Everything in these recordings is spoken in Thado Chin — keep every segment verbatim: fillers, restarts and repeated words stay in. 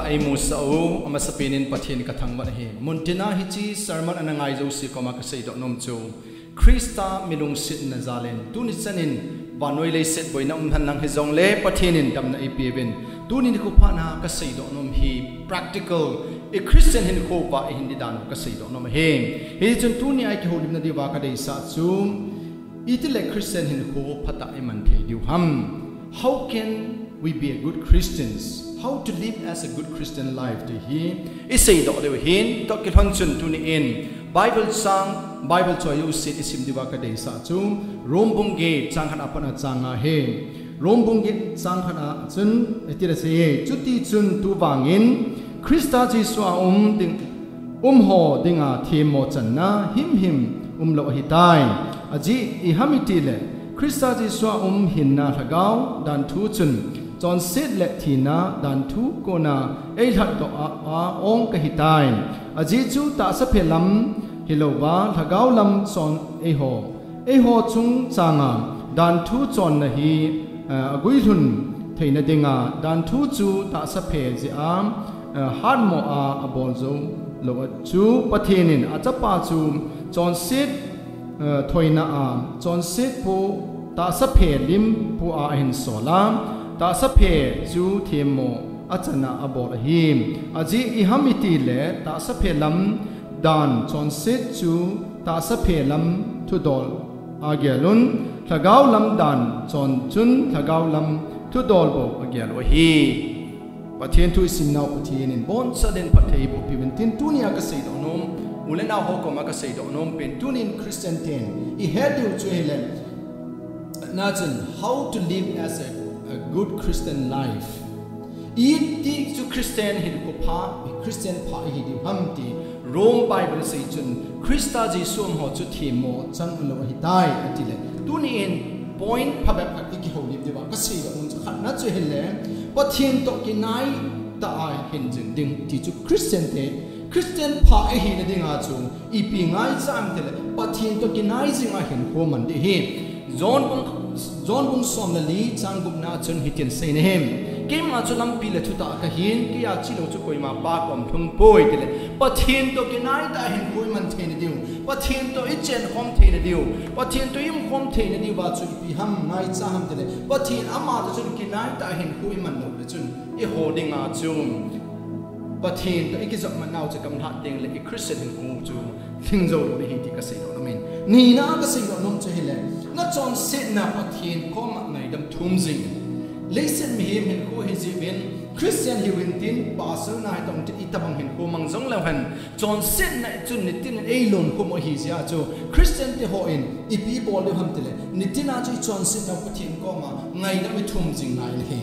Eimusah u, amasapen in Pathen kathangvah ahi. Muntina hiche sermon ana ngai jouse koma kaseidoh nom chu, Christa milungsetna jal in tuni chan in vannoi leiset boina um henlang hijongle Pathen in damna eipeuvin, tuni nikho phatna kaseidoh nom hi practical, i Christian hinkho uva ihin ding dan u kaseidoh nom ahi. Hichun tunia ikihoulimna diuva kadeisah chu, itile Christian hinkho phatah a iman thei diu ham? How can we be a good Christians? How to live as a good Christian life ti hi iseidoh diu ahin, toh kilhon chun tuni in Bible chang, Bible choi jouse isim diuva kadeisah chu, Rom bung get chang khat apat a chang nga ahi. Rom bung get chang khat a chun, itile asei e, chuti chun tuvangin Christa Jesu a um ding, umho dinga themmo channa himhim umlou ahitai. Ajeh iham itile, Christa Jesu a um hinna lhagao danthu chun, chonset le thina danthu kona eilhatdoh a, a ong kahitai. Ajeh chu tahsa phe lam hilouva, lhagao lam chon eiho, eiho chungchanga danthu chonna hi, eh, aguilhun theina dinga, danthu chu tahsa phe jeh a, eh, hatmo a abol jou lou a chu Pathen in achapa chu chonset, eh, thoina a, chonset pu tahsa phe lim pu a ahin sol a, tahsa phe chu themmo achana abol ahi. Ajeh iham itile, tahsa phe lam dan chonset chu tahsa phe lam thudol agel un, lhagao lam dan chon chun lhagao lam thudol bou agel u ahi. Pathen thu isimnau Pathen in boncha den phatthei eiboh piuvin tin, tunia kaseidoh nom, u le nao ho koma kaseidoh nom pen, tunin Christian ten ihet diu chu hile, na chun, how to live as a, a good Christian life. Iti chu Christian hinkho pha, Christian pha ihi diu ham ti Rom Bible sei chun, Christa Jesu umho chu themmo chang umlou ahitai, atile. Tuni in point phabep khat ikihoulim diuva kaseidoh nom chu, khatna chu hile, Pathen toh kinai tah a hin jing ding ti chu Christian te, Christian pha ihina dinga chu ipi ngaicha ham itile, Pathen toh kinai jinga hinkho man ding ahi. John bung, John bung som le li chang gupna chun hitin asei ahi. Keima chu lampi le thutah kahin, keija chelou chu koima Pa kom lhung poi, tile. Pathen toh kinai tah a hinkho iman theina diu, Pathen toh ichenkhom theina diu, Pathen toh iumkhom theina diuva chu ipi ham ngaicha ham itile, Pathen ama toh chun kinai tah a hinkho iman lou le chun, eiho dinga chu Pathen toh ikijopmatnau chu gamlhat tengle i Christian hinkho chu lhing jou lou ahi ti kaseidoh nom in. Nina kaseidoh nom chu hile, nachonsetna Pathen koma ngaidam thum jing. Leiset mihem hinkho hi jiuvin, Christian hiuvin tin, pastor na hitong tin, itobang hinkho mang jongleu hen, chonsetna chun nitin in eilonkhum u ahi jeh a chu, Christian te hon ipi ibol diu ham itile, nitina chu ichonsetnau Pathen koma ngaidam ithum jing ngai ahi.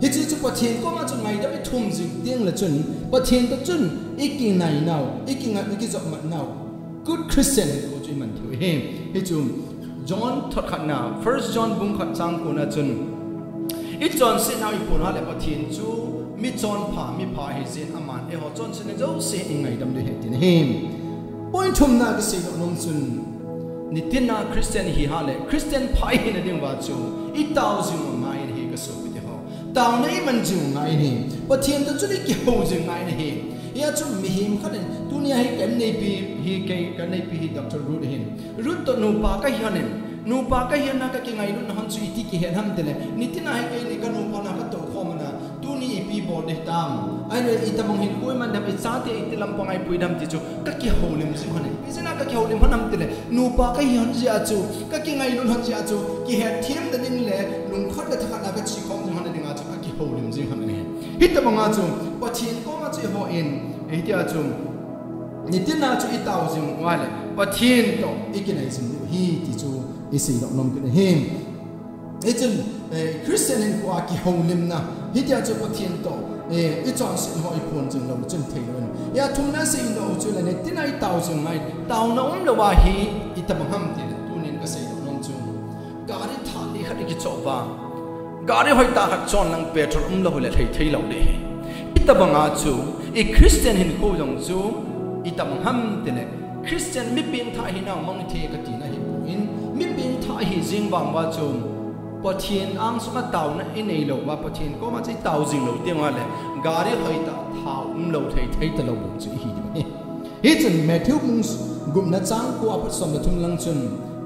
Hiche chu Pathen koma chu ngaidam ithum jing tengle chun, Pathen toh chun ikinainau, ikingai, ikijopmatnau, good Christian hinkho chu iman thei u ahi. Hichu John thot khatna, First John bung khat chang kona chun, ichonsetnau iphon hale Pathen chu michonpha, mipha ahijeh in aman eiho chonsetna jouse in eingaidam diu ahi tin ahi. Point thumna kaseidoh nom chun, nitina Christian ihi hale, Christian pha ihina diuva chu, itao jing u ngai ahi kasopite ho. Taona iman jing u ngai ahi. Pathen toh chun ikihou jing ngai ahi. Hia chu mihem khat in, tunia hi ka inneipi hi, kei ka inneipi hi Doctor Ruth ahin. Ruth toh nupa kahi hon in, nupa kahi hon a kakingailutna hon chu iti kihet ham itile, nitina hi keini kanupa na katoukhom na, tuni ipi bol ding hitam, ahile itobang hinkho iman ding ham, ichate iti lampang a ipui ding ham ti chu kakihoulim jing hon in. Ijeh a kakihoulim hon ham itile, nupa kahi hon jeh a chu, kakingailut hon jeh a chu, kihetthem na ding le lungkhat le thakhat a kachekhom jing hon na dinga chu kakihoulim jing hon ahi. Hitobanga chu Pathen koma chu eihon, hitia chu nitina chu itao jing uva le Pathen toh ikinai jing diu ahi ti chu iseidoh nom kit ahi. Hichun, eh, Christian hinkho a kihoulimna, hitia chu Pathen toh, eh, ichonset ho iphon jing lou chun theilou in. Hia thumna seidoh u chu le, nitina itao jing ngai, taona umlouva hi itobang ham itile, tunin kaseidoh nom chu, gari thah li khat ikichoh uva, gari hoitah khat chon lang petrol umlou hile lhai theilou ding ahi. Hitobanga chu i Christian hinkho jong chu itobang ham itile, Christian mi pengthah hinau mang ithei katina ahipon, mi pengthah ahi jeng vang uva chu Pathen angsunga taona inei lou uva, Pathen koma chu itao jing lou teng uva le, gari hoitah thao umlou thei thei talou bou chu ihi diu ahi. Hichun Matthew bung gupna chang ko a pat som le thum lang chun,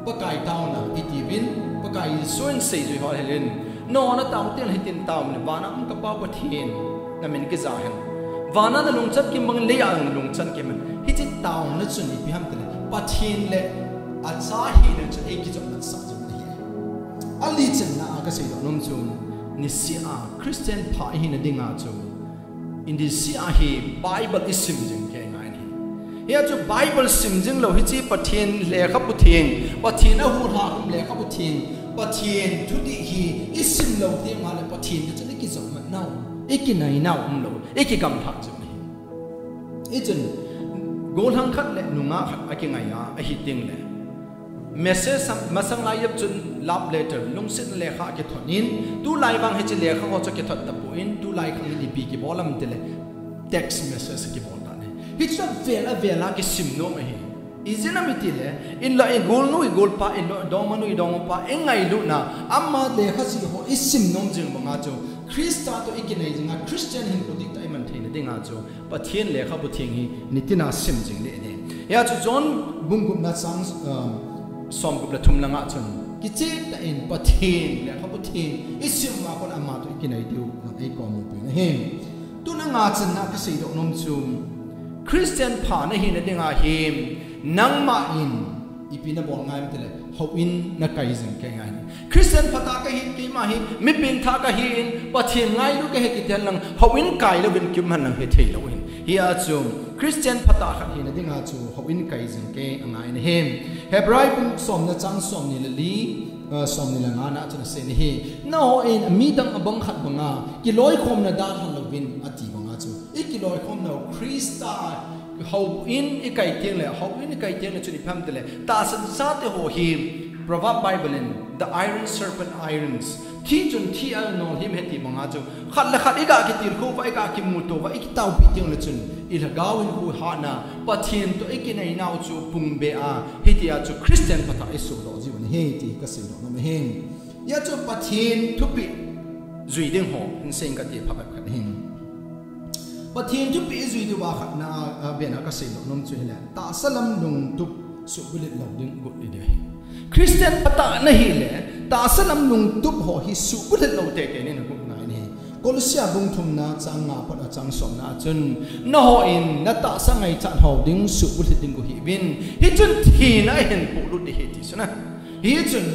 Pakai taona itiuvin, Pakai Jesu in seijui ho helin, nangho natao teng le hitin tao le, vana um ka Pa Pathen, namin kija hen. Vana nalungchan kimang, leiya nalungchan kimang. Hiche taona chun ipi ham tile, Pathen le acha hina chu eikijopmat sah jing ahi. Alichanna a kaseidoh nom chu, niseh a Christian pha ihina dinga chu, niseh a hi Bible isim jing kei ngai ahi. Hia chu Bible sim jing lou hiche Pathen lekhabu theng, Pathen ahuhhing lekhabu theng, Pathen thudih hi isim lou teng uva le Pathen toh chun ikijopmat nau, ikinai nau umlou, ikigamlha jing ahi. Hichun, gollhang khat le nungah khat akingai a, ahi teng le, message sam, masang lai jep chun love letter, lungsetna lekha akithot in, tulai vang hiche lekha ho chu akithot tapon, tulai khang in ipi kibol ham tile, text message akibol tan ahi. Hichu avel avel a kisim nom ahi. Ijeh inem itile, inlah igolnu igolpa, inlah idongmanu idongmapa, ingailutna, ama lekha jih ho isim nom jing banga chu, Christa toh ikinai jinga, Christian hinkho dihtah iman theina dinga chu, Pathen lekhabu theng hi nitina sim jing ding ahi. Hia chu John bung gupna chang, um, somgup le thum langa chun, kichehtah in Pathen lekhabu theng isim uva kon ama toh ikinai diu nang eikompi u ahi. Tuna ngachanna kaseidoh nom chu, Christian pha nahina dinga hi, nangma in ipi nabol ngai ham tile, houin nakai jing kei ngai. Christian phatah kahin, keima hi mi pengthah kahin, Pathen ngailu kahi kiti hen lang, houin kai louvin kium hen lang hithei lou ahi. Hia chu Christian phatah khat hina dinga chu houin kai jing kei angai ahi. Hebrai bung somna chang somni le li, ah, somni le nga na chun asei ahi. Nangho in midang abang khat banga kiloikhomna dalhan louvin ati banga chu, ikiloikhom nau Christa houin ikai teng le, houin ikai teng le chun ipi ham tile, tahsan chate ho hi, Proverb Bible in, the iron sharpen irons. Thi chun thi anol him ahi ti banga chu, khat le khat iga kitilkhou uva, iga kimuto uva, ikitaopi teng le chun, ilhagao in huhhingna, Pathen toh ikinai nau chu pungbe a, hitia chu Christian phatah isodoh jiu ahi ti kaseidoh nom ahi. Hia chu Pathen thupeh jui ding ho, hinsei kati phabep khat ahi. Pathen thupeh ijui diuva khatna a, a, bena kaseidoh nom chu hile, tahsa lam lungtup suhbulhit lou ding got idiu ahi. Christian phatah nahile, tahsa lam lungtup ho hi suhbulhit lou teitei in nagot ngai ahi. Kolosia bung thumna chang nga pat a chang somna chun, nangho in natahsa ngaichat ho ding suhbulhit ding got hih uvin, hichun thina ahin polut ding ahi ti chu ahi. Hichun,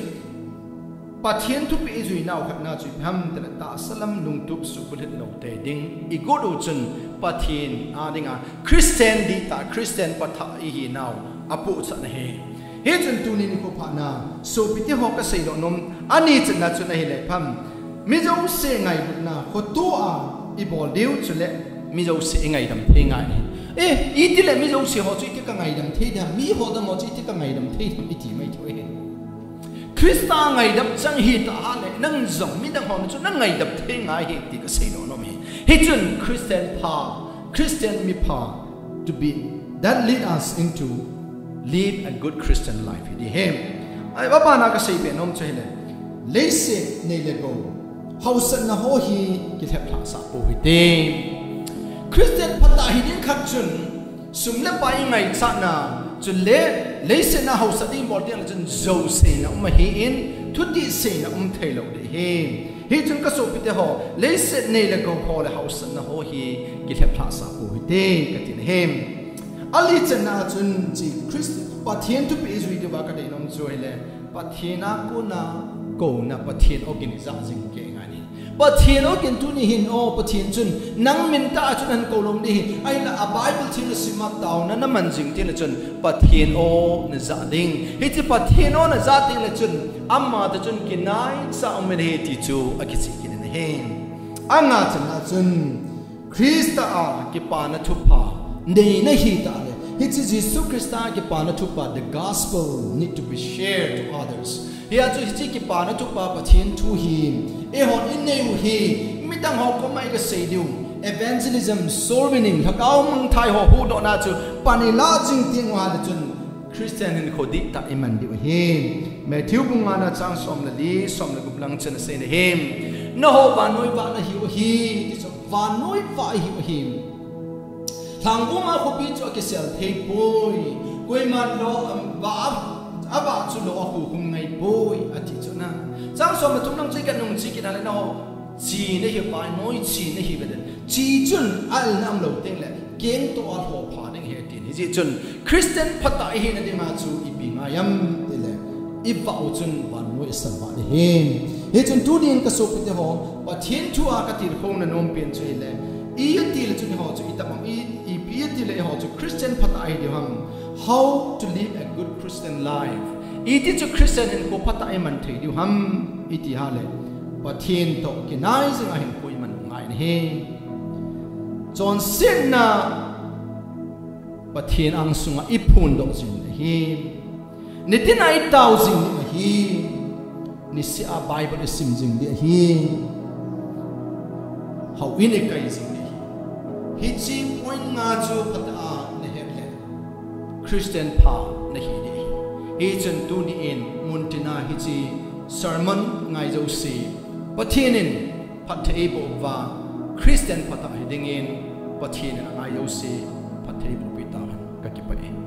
Pathen thupeh ijui nau khatna chu ipi ham tile tahsa lam lungtup suhbulhit lou tei ding igot u chun Pathen a dinga Christian dihtah, Christian phatah ihi nau apohsah ahi. Hichun tuni nikho phatna sopite ho kaseidoh nom, anichanna chun ahile ipi ham, mi jouse ngailutna khoto a ibol diu chule mi jouse ingaidam thei ngai ahi. Eh, itile mi jouse ho chu iti kangaidam thei ding ham, mi hodam ho chu iti kangaidam thei ding ham iti mai thou ahi. Christa ngaidam chang hitah a le, nang jong midang hon chu nang ngaidam thei ngai ahi ti kaseidoh nom ahi. Hichun Christian pha, Christian mipha to be, that lead us into live a good Christian life hi ding ahi. Ahi, abana kaseibe nom chu hile, leiset nei le gou hausatna ho hi kilheplhah sah pou hite. Christian phatah hi ding khat chun, sum le pai ingaichatna, chule leiset a hausat ding bol ding le chun jouseina um ahin, thutihseina um theilou ding ahi. Hichun kasopite ho, leiset nei le gou ho le hausatna ho hi kilheplhah sah pou hite kati ahi. Alichanna chun hiche Christ, Pathen thupeh ijui diuva kadei nom chu hile, Pathen a kona kouna, Pathen ogin ija jing kei ngai ahi. Pathen ogin tuni hin o Pathen chun nang min tah a chun ahin kou lou ding ahi. Ahinla a Bible theng nasim a taona naman jing teng le chun Pathen o naja ding. Hiche Pathen o naja teng le chun ama toh chun kinaicha um in ahi ti chu akicheh kit in ahi. Angachanna chun Christa a kipana thupha neina hitah le, hiche Jesu Christa a kipana thupha, the gospel need to be shared to others. Hia chu hiche kipana thupha Pathen thu hi eihon inei u hi midang ho koma ikasei diu, evangelism, soul winning, lhagao mangthah ho huhdohna chu pan ilah jing teng uva le chun Christian hinkho dihtah iman diu ahi. Matthew bung ngana chang som le li, som le gup lang chun asei na hi. Nangho vannoi vah nahiu ahi, ti chu vannoi vah ihiu ahi. Lhangum a khopi chu akisel thei poi. Koiman lo, um, vah, avah chu lo akhukhum ngai poi, ati chu na. Chang som le thum lang chu iga nung chi kit na le nangho chi nahi, vannoi chi nahi ve den. Chi chun a-el na um lou teng le, keng toh a lho pha ding ahi tin. Hijeh chun, Christian phatah ihina dinga chu ipi ngai ham tile, ivah u chun vannoi asal vah ding ahi. Hichun tunin ka sopite ho, Pathen thu a ka tilkhouna nompen chu hile, iti le chun eiho chu itobang, i, ipi iti le eiho chu Christian phatah ihi diu ham. How to live a good Christian life. Iti chu Christian hinkho phatah iman thei diu ham. Iti hale, Pathen toh kinai jinga hinkho iman u ngai ahi. Chonsetna Pathen angsunga iphondoh jing ahi. Nitina itao jing ding ahi. Niseh a Bible isim jing ding ahi. Houin ikai jing ding ahi. Hiche point nga chu phatah a nahet le, Christian pha nahi ding ahi. Hichun tuni in muntina hiche sermon ngai jouse, Pathen in phatthei eiboh uva, Christian phatah hi dingin Pathen in angai jouse phatthei eiboh pi tahen, kakipah e.